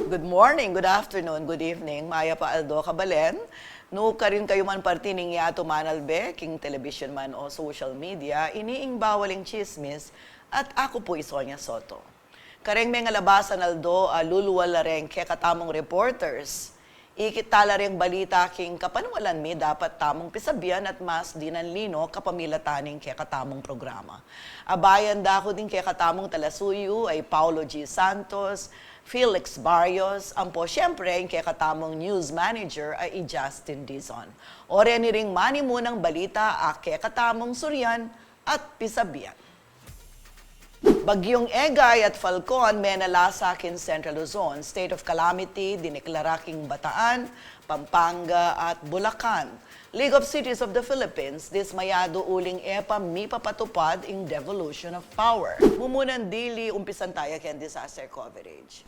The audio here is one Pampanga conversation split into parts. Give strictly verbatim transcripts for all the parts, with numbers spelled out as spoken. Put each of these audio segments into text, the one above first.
Good morning, good afternoon, good evening, mayap a aldo, kabalen. Nu karin kayu man parti ning yatu manalbe king television man o social media, ini ing Bawal ing Tsismis, at aku pu i Sonia Soto. Kareng mengalabasan aldo a lulual la reng kekatamung reporters, ikit tala reng balita king kapanwalan mi dapat tamung pisabian at mas dinan lino kapamilatan ning kekatamung programa. Abayan da ku ding kekatamung talasuyu a i Paulo G Santos, Felix Barrios, ampo siyempre ing kekatamung news manager a i Justin Dizon. O reni ring manimunang balita a kekatamung surian at pisabian. Bagyung Egay at Falcon menalasa king Central Luzon, state of calamity diniklara king Bataan, Pampanga at Bulacan. League of Cities of the Philippines dismayadu uling e pa mipapatupad ing devolution of power. Mumunan dili, umpisan taya keng disaster coverage.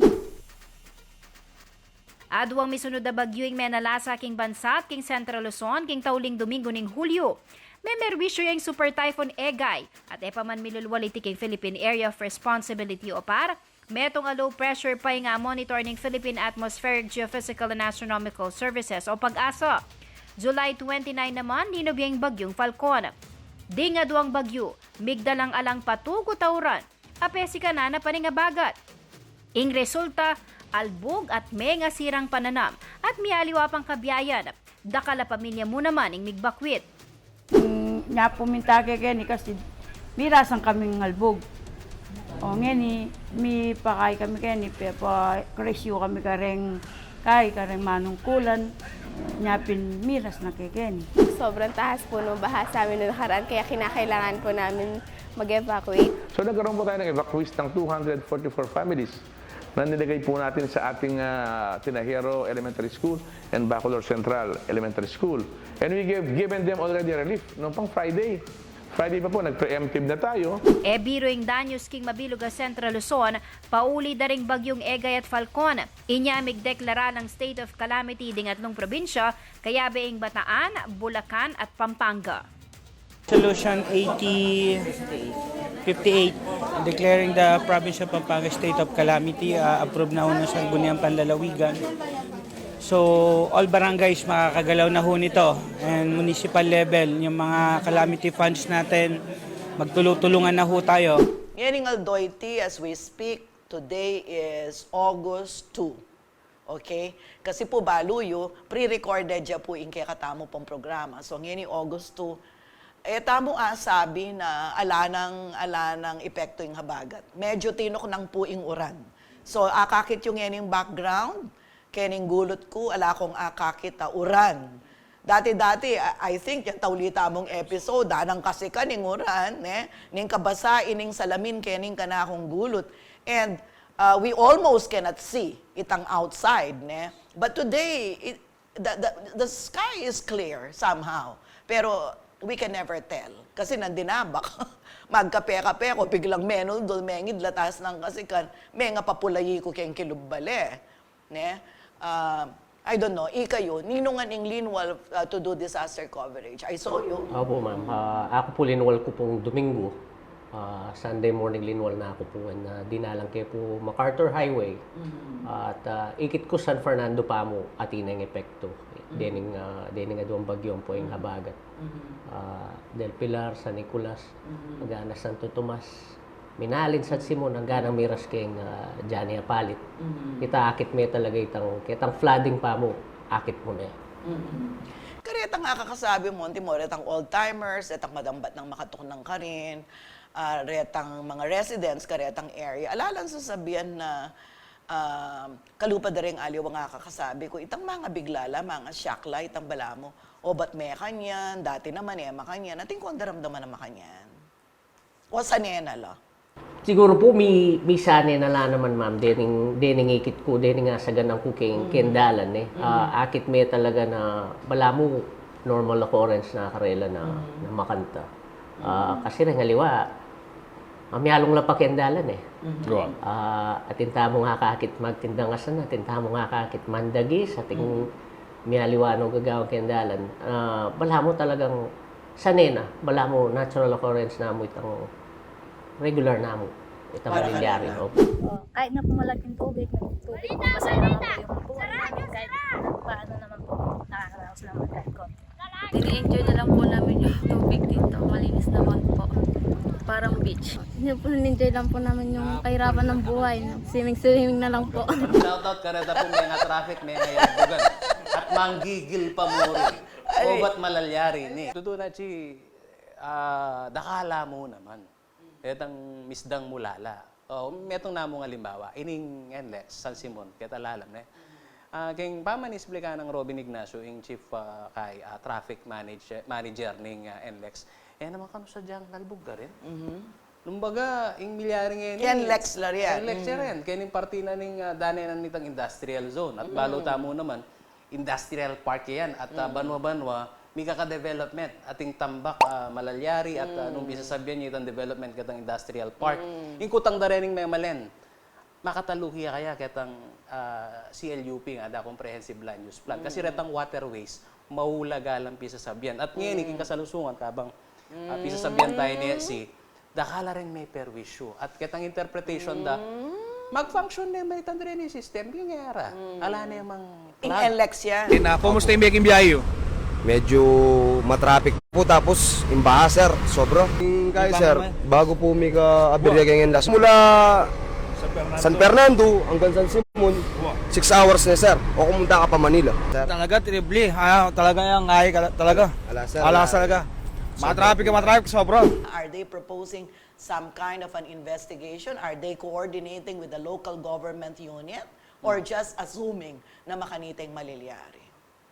Aduang misunod a bagyu ing menalasa king bansa at king Central Luzon king tauling Domingo ning Hulyo. Memerwisyu ya ing Super Typhoon Egay at e pa man milulwal iti king Philippine Area of Responsibility o PAR, metung a low pressure pa ing amonitor ning Philippine Atmospheric Geophysical and Astronomical Services o PAGASA. July twenty-nine naman, linub ya ing Bagyung Falcon. Ding aduang bagyu, migdalang alang patugut a uran, apesikanan na pa ning abagat. Ing resulta, albug at mengasirang pananam at mialiwa pang kabiayan, dakal a pamilya mu naman ing migbakwit. Mm, nya pu minta kekeni kasi mirasan kaming albug. O ngeni, mipakayi kami keni, pepa-rescue kami kareng kayi, kareng manungkulan, nya pin miras na kekeni. Sobrang taas po nung baha sa amin nung nakaraan, kaya kinakailangan po namin mag-evacuate. So, nagkaroon po tayo ng evacuees ng two hundred forty-four families na nilagay po natin sa ating, ah, Tinajero Elementary School and Bacolor Central Elementary School. And we gave, given them already relief noong pang Friday. Friday pa po, nag-preemptive na tayo. E biru ing danyus king mabilug a Central Luzon, pauli da ring Bagyung Egay at Falcon. Inya migdeklara nang state of calamity ding atlung probinsya, kayabe ing Bataan, Bulacan at Pampanga. Resolution eighty fifty-eight, declaring the province of Pampanga state of calamity, ah, approve na ho ng Sangguniang Panlalawigan. So, all barangays makakagalaw na ho nito. And municipal level, yung mga calamity funds natin, magtulutulungan na ho tayo. Ngening aldo iti, as we speak, today is August two. Okay? Kasi pu balu yu, pre-recorded ya pu ing kekatamu pung programa. So, ngeni August two, e tamu asabi na ala nang, ala nang epektu ing habagat. Medyo tinuknang pu ing uran. So, akakit yu ngening background, kening gulut ku, ala kung akakit a uran. Dati-dati, I, I think, yang tauli tamung episode, danang kasikan ing uran, ne? Ning kabasa ining salamin kening kanakung gulut. And, uh, we almost cannot see itang outside, ne? But today, it, the, the, the sky is clear somehow. Pero we can never tell. Kasi nandin na, baka magkape-kape ku, biglang menuldul, mengidlat, atas nang kasikan, mengapapulayi ku keng kilub bale. Ne? Ah, I don't know, ikayu, ninung ngan ing linwal, ah, to do disaster coverage? I saw you. Opo, ma'am. Ah, aku pu linwal ku pung Domingo. Ah, Sunday morning linwal na ku pu, and, ah, dinalan ke pu MacArthur Highway. Mhm. At, ah, ikit ku San Fernando pamu, atin ing epektu. Mhm. Dening, ah, dening aduang bagyu ampo ing, mhm, habagat. Mhm. Ah, Del Pilar, San Nicolas, mhm, agana Santo Tomas. Minalin, San Simon, anggang miras keng, ah, Jani Apalit. Mhm. Ita akit me talaga itang, ketang flooding pamu, akit mu ne. Mhm. Karetang akakasabi mu, anti mo, retang old timers, retang madambat nang makatuknang karin, ah, retang mga residents karetang area. Ala lang sasabian na, ah, kalupa da ring aliwang akakasabi ku, itang mangabigla la, mangashock la, itang balamu, o ba't mekanyan, dati naman e makanyan, atin kung daramdaman na makanyan. O sane na la? Siguru pu, mi-, misane na la naman, ma'am, dening, dening ikit ku, dening asaganan ku keng, mm, keng dalan, e. Mm. Ah, akit me talaga na balamu normal occurrence na karela na, mm, na makanta. Ah, mm, kasi reng aliwa, ah, mialung la pa keng dalan, e. Mm. Wa. Ah, atin tamung akakit magtindang asan, atin tamung akakit mandagis, atin, mm, mialiwa no gagawan keng dalan. Ah, balamu talagang sane na, balamu natural occurrence namu itang regular namu. Itang Para malilyari, kanila. Opo. Oh, kahit na po malaging tubig, tubig po, masaya naman po yung buhay namin. Kahit paano naman po, nakakaraos naman kahit konti. Ini-enjoy na lang po namin yung tubig dito. Malinis naman po. Parang beach. Yun po, in-enjoy lang po namin yung kahirapan ng buhay. Swimming-swimming na lang po. Shoutout kareta pung menga traffic, menga yagbugan. At manggigil pa muri. Ay. O ba't malalyari ini? Tutu na ci, ah, dakal la mu naman. Etang misdang mulala. O, metung namung alimbawa, ining NLEX, San Simon, keta lalam, ne? Ah, keng pamanisplika nang Robin Ignacio, ing chief, ah, kay, ah, traffic manage-, manager ning, ah, NLEX. E naman kanu sadyang kalbug karin. Mhm. Lumbaga, ing milyari ngeni, NLEX la rin. NLEX la rin. Keni parti na ning, ah, danenan nitang industrial zone. At balu tamu naman, industrial park yan. At, ah, banwa-banwa, mikaka-development. Ating tambak, ah, malalyari at, ah, nung pisasabyan niya itang development katang industrial park. Ing kutang da rening memalen, makataluki ya kaya ketang, ah, CLUP nga, da Comprehensive Land Use Plan. Kasi retang waterways, maulaga lang pisasabyan. At ngeni, king kasalusungan, kabang, ah, pisasabyan tamu ne si, dakal la ring meperwisyu. At ketang interpretation da, mag-function ne man itang drainage system, king era. Ala ne mang Ing clog. NLEX yan. Tina, kumusta yung biyahe yu? Medyo matraffic po, tapos ing baha, sir, sobra. Ing kaya, sir, bago po mika-aberya keng NLEX, mula San Fernando hanggang San Simon, six hours na, sir. O kung munta ka pa Manila, sir. Talaga, triple. Ah, talaga yung ay, kala-, talaga. Ala, sir. Ala, sir, talaga. Matraffic, matraffic, sobra. Are they proposing some kind of an investigation? Are they coordinating with the local government unit? Or just assuming na makanita ing malilyari?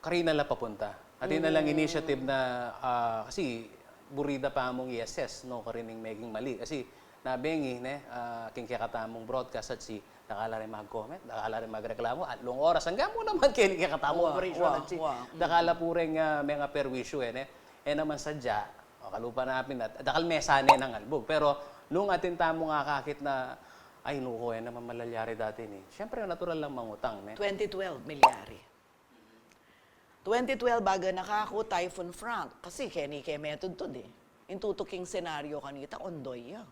Karina la papunta. Atin na lang initiative na, ah, kasi buri da pa mung i-assess, no, karin ing meging mali. Kasi nabengi, ne, ah, king kekatamung broadcast at si, dakal la ring mag-comment, dakal la ring magreklamo, atlung oras, anggang mu naman keni kekatamung operasyon at si, dakal la pu ring, ah, menga perwisyu, e, ne? E naman sadya, o, kalupa na pin, at dakal mesa ne nang albug. Pero nung atin tamung akakit na, ay, nuko, e naman malalyari dati ini. Siyempre, natural lang mangutang, ne? Twenty twelve, milyari. Twenty twelve, baga na kaku, Typhoon Frank. Kasi keni ke metudtud, e. Ing tutuking senaryo kanita, ondoy ya.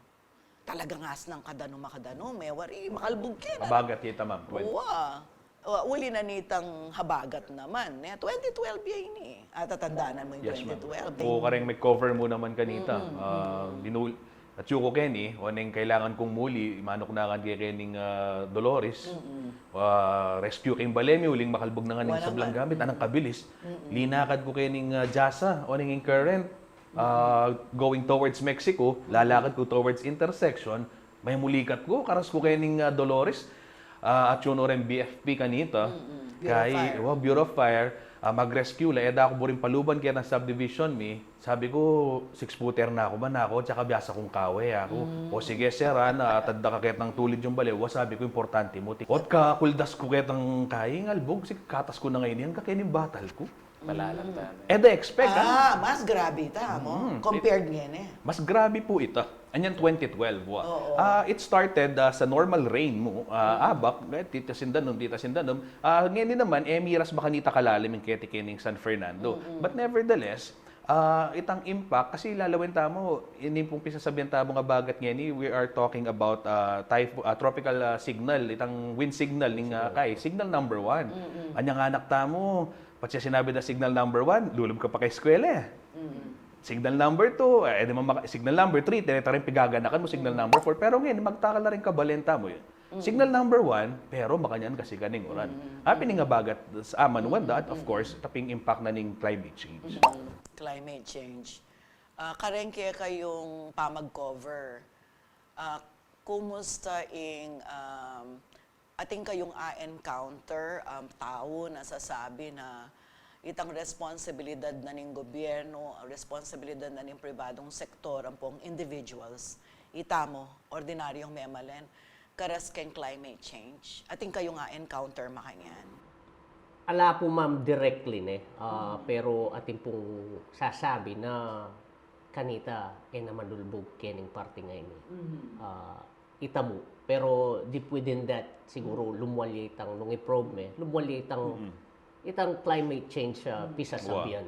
Talagang asnang kadanum a kadanum, e, wari, makalbug ke na. Habagat kita, ma'am. Twenty. Wa. Wa, uli na nitang habagat naman, ne? Twenty twelve ya ini. Atatandanan mu ing twenty twelve, e? O, kareng mag-cover mu naman kanita. Ah, dinul-, At yuku keni, oneng kailangan kung muli, manuknakan ke kening, ah, Dolores, ah, rescue keng bale mi, uling makalbug na ngan ing sablang gamit, anang kabilis. Linakad ku kening, ah, Jasa, oneng ing current, ah, going towards Mexico, lalakad ku towards intersection, memulikat ku, karas ku kening, ah, Dolores, ah, at yun o rin B F P kanita, kay, wa, Bureau of Fire, ah, mag-rescue la, e da ku buring paluban ketang subdivision mi, Sabi ku, six-footer na ku, man aku, tsaka biasa kung kawe aku. O sige, sir, a, na, tadda ka ketang tulid yung bale. Wa, sabi ku, importante mu. Ot kakuldas ku ketang kaing albug, sige, katas ku na ngeni yan, kakening batal ku. Malalam ta. E da expect, a? Ah, mas grabe ita, mo? Compared ngeni. Mas grabe pu ita. Anyan twenty twelve, wa. Oo. Ah, it started, ah, sa normal rain mu, ah, abak, eh, tita sindanum, tita sindanum. Ah, ngeni naman, e miras makanita kalalim ing keti kening San Fernando. But nevertheless, ah, itang impact, kasi lalawen tamu, ini pung pisasabian tamu nga habagat ngeni, we are talking about, ah, typho-, ah, tropical, ah, signal, itang wind signal ning, ah, kay, signal number one. Anyang anak tamu, patse sinabi da signal number one, lulub ka pa kay eskwela, e. Signal number two, e, di man maka-, signal number three, tine-, tine-, pigaganakan mu, signal number four. Pero ngeni, magtakal na ring kabalen tamu, e. Signal number one, pero makanyan kasi kaning uran. Pin ing habagat sa aman, one, that, of course, taping impact na ning climate change. Climate change. Ah, kareng kekayung pamag-cover, ah, kumusta ing, um, atin kayung a-encounter, um, tau na sasabi na itang responsibilidad na ning gobyerno, responsibilidad na ning pribadong sektor, ampong individuals, itamu, ordinaryong memalen, karas keng climate change? Atin kayung a-encounter makanyan? Ala pu, ma'am, directly, ne. Ah, pero atin pung sasabi na kanita, e na malulbug kening parti ngeni. Ah, itamu. Pero deep within that, siguru lumwal ya itang nung i-probe me, lumwal ya itang, itang climate change, ah, pisasabian.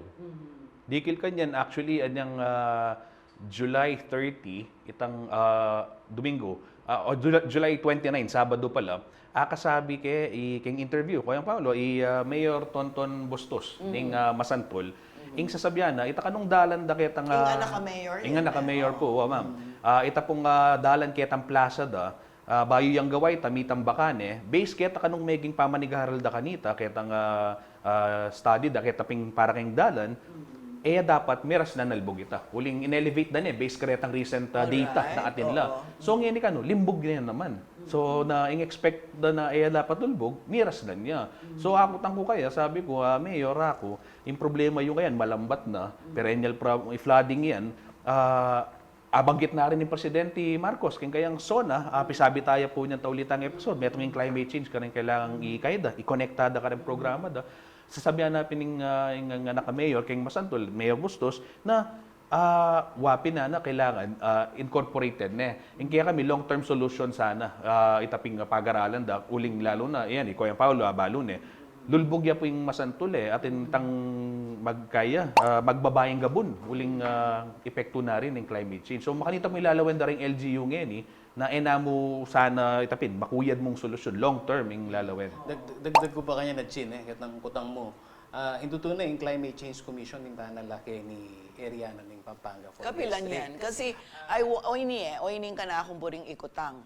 Dikil kanyan, actually, anyang, ah, July thirty, itang, ah, Domingo, Ah, o July, July twenty-nine, Sabado pala, akasabi ke, i, keng interview, Kuyang Paolo, i, ah, Mayor Tonton Bustos, ning, ah, Masantul, ing sasabian na, ita kanung dalan da ketang, ing ah, anak a mayor, ing anak a mayor po, wa, ma'am. Ah, ita pung, ah, dalan ketang plaza da, ah, bayu yang gawa ita, mitambakan e, base keta kanung meging pamanigaral da kanita, ketang, ah, ah, study da, keta ping para keng dalan, e ya dapat miras na nalbug ita. Uling in-elevate da ne, base karetang recent, ah, data na atin la. So, ngeni kanu, limbug ne naman. So, na, ing expect da na e ya dapat nalbug, miras na ne. So, akutang ku kaya, sabi ku, ah, Mayor, aku, ing problema yu ngayan, malambat na, perennial prob-, flooding yan, ah, Abanggit na rin ning Presidente Marcos, keng kayang SONA, ah, pisabi taya pu niyan tauli tang episode, metung ing climate change, kareng kailangan ikaida, ikonekta da kareng programa da. Sasabian na pin ning, ah, ing, ing anak a mayor, keng Masantul, Mayor Bustos, na, ah, wa pin na, na kailangan, ah, incorporated ne. Ing kaya kami, long-term solution sana, ah, ita ping pagaralan da, uling lalu na, yan, i Kuyang Paolo, ah, balu ne. Lulbug ya pu ing Masantul e, atin itang magkaya, ah, magbaba ing gabun, uling, ah, epektu na rin ing climate change. So, makanita mu ing lalawen da ring L G U ngeni, na e na mu sana ita pin, makuyad mung solusyon, long term ing lalawen. Dag-, dagdag ku pa kanyan na, Chin, e, ketang kutang mu. Ah, ing tutu na, ing Climate Change Commission, ing tanal la keni area na ning Pampanga Four District. Kapilan yan? Kasi, ay, o, o ini e, o ini ing kanakung buring ikutang.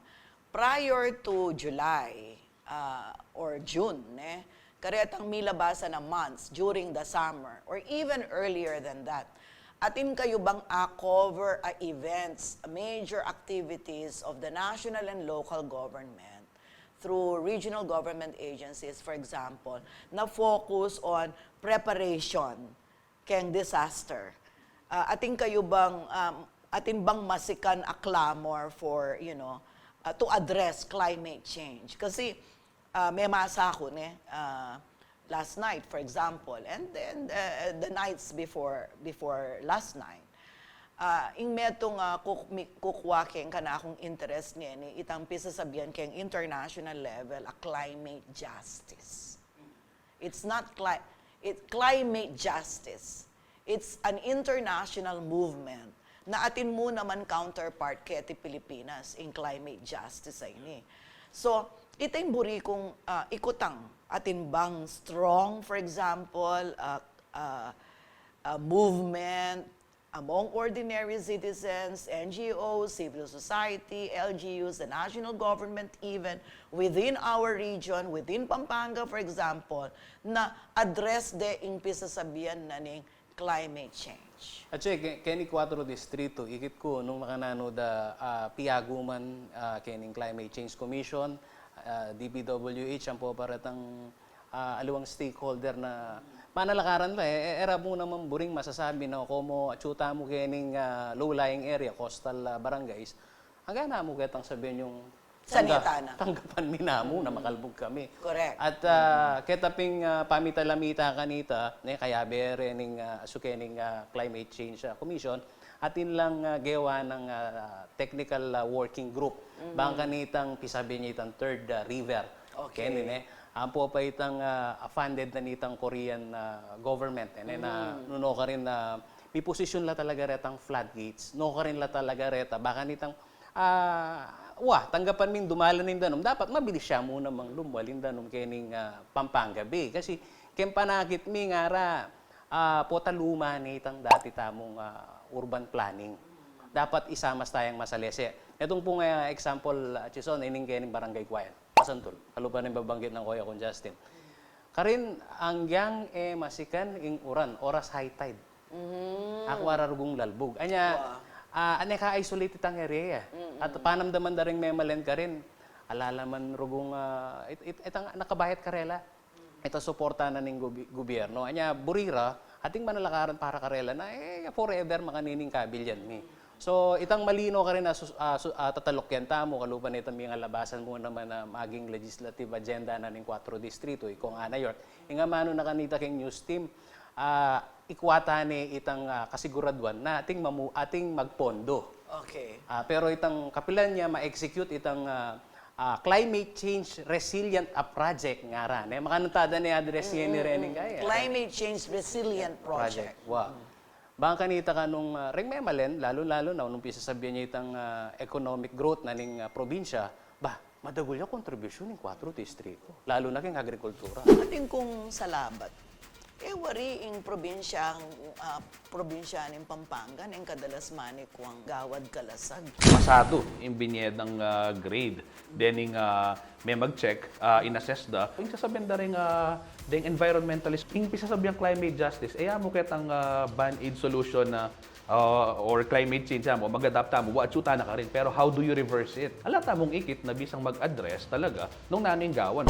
Prior to July, ah, or June, ne? Karetang milabasan a months during the summer or even earlier than that. Atin kayu bang a-cover a events, major activities of the national and local government through regional government agencies, for example, na focus on preparation keng disaster. Ah, atin kayu bang, um, atin bang masikan a clamor for, you know, ah, to address climate change? Kasi, ah, memasa ku ne, ah, last night, for example, and then, ah, the nights before, before last night. Ah, ing metung, ah, kuk-, mi-, kukua keng kanakung interest ngeni, itang pisasabian keng international level a climate justice. It's not cli-, it, climate justice. It's an international movement na atin mu naman counterpart keti Pilipinas, ing climate justice a ini. So, ita ing buri kung, ah, ikutang, atin bang strong, for example, ah, ah, ah, movement among ordinary citizens, N G Os, civil society, L G Us, the national government, even within our region, within Pampanga, for example, na address de ing pisasabian na ning climate change. At siya, ke-, keni kuatro distrito, ikit ku, nung makananu da, ah, piaguman, ah, kening Climate Change Commission, ah, D P W H, ampo pa retang ah, aliwang stakeholder na manalakaran la, e, e, e ra mu naman buring masasabi na komo atsu tamu kening, ah, low-lying area, coastal, ah, barangays. Angga na mu ketang sabian yung tangga-, tanggapan mi namu na makalbug kami. Correct. At, ah, keta ping, ah, pamitalamita kanita, ne, kayabe rening, ah, asu kening, ah, Climate Change, ah, Commission, atin lang, ah, gewa nang, ah, technical, ah, working group. Bang kanitang pisabi niya itang third, ah, river. Okay. Keni ne, ampo pa itang, ah, funded na nitang Korean, ah, government. Ene na, nuno karin na, miposisyon la talaga retang floodgates. No karin la talaga reta. Baka nitang, ah, wa, tanggapan ming dumalan ing danum. Dapat mabilis ya mu namang lumwal ing danum kening, ah, Pampanga Bay. Kasi, keng panakit mi ngara, ah, pota luma ne itang dati tamung, ah, urban planning. Dapat isama tayang masalese. Itong pung, ah, example, ah, Chison, ining kening Barangay Guayan, Masantul. Kalupa ning babanggit nang koya kung Justin. Karin, anggyang e masikan ing uran, oras high tide. Aku ara rugung lalbug. Anya, ah, ane ka-isolate itang area ya. At panamdaman da ring memalen karin, ala la man rugung, ah, it-, it-, itang nakabayat karela. Ita suporta na ning gobi-, gobyerno. Anya, buri ra, ating manalakaran para karela na, e, forever makanini ing kabilyan mi. So, itang malino karin a sus-, a su-, a tatalukyan tamu, kalupa nita mingalabasan mu naman a maging legislative agenda na ning kuatro distrito, ikong ana York. Ing amanu na kanita keng news team, ah, ikwa ta ne itang, ah, kasiguraduan na ating mamu-, ating magpondo. Okay. Ah, pero itang kapilan niya ma-execute itang, ah, ah, climate change resilient, ah, project ngaran. E, makananu ta da ne address ngeni rening kaya. Climate change resilient project. Project. Wa. Bang kanita ka nung, ah, reng memalen, lalu-lalu na nung pisasabian ya itang, ah, economic growth na ning, ah, probinsya, ba, madagul ya kontribusyun ning kuatro distrito, lalu na keng agrikultura. Atin kung salabat, e wari ing probinsya, ah, probinsya ning Pampanga neng kadalas manikuang gawad kalasag. Pasadu ing binie dang, ah, grade. Dening, ah, me mag-check, ah, in-assess da. Ing sasabian da ring, ah, deng environmentalist, ing pisasabiang climate justice, e ya mu ketang, ah, band-aid solution na, ah, or climate change, ya mu, mag-adapt tamu, wa, atsu tana karin. Pero how do you reverse it? Ala tamung ikit na bisang mag-address talaga nung nanu ing gawan.